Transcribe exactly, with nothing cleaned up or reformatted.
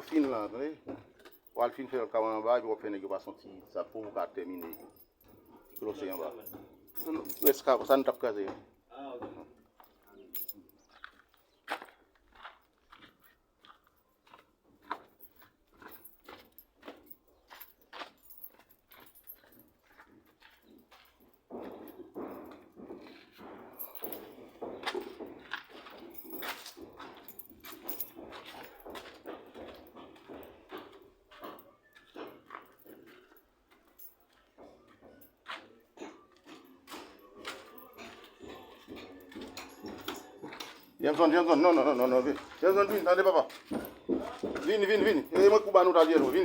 Fin lan, tande? W al fin fè l ka anba, epi w ap fè nèg yo pase yon ti sa pou w ka tèmine. Ti klose anba. Rès ka, sa nou t ap kraze a. Jameson, Jameson, non, non, non, non, non, vin. Jameson, vin, tande papa. Vin, vin, vin. E mwen kou ba nou ta vyèlo, vin.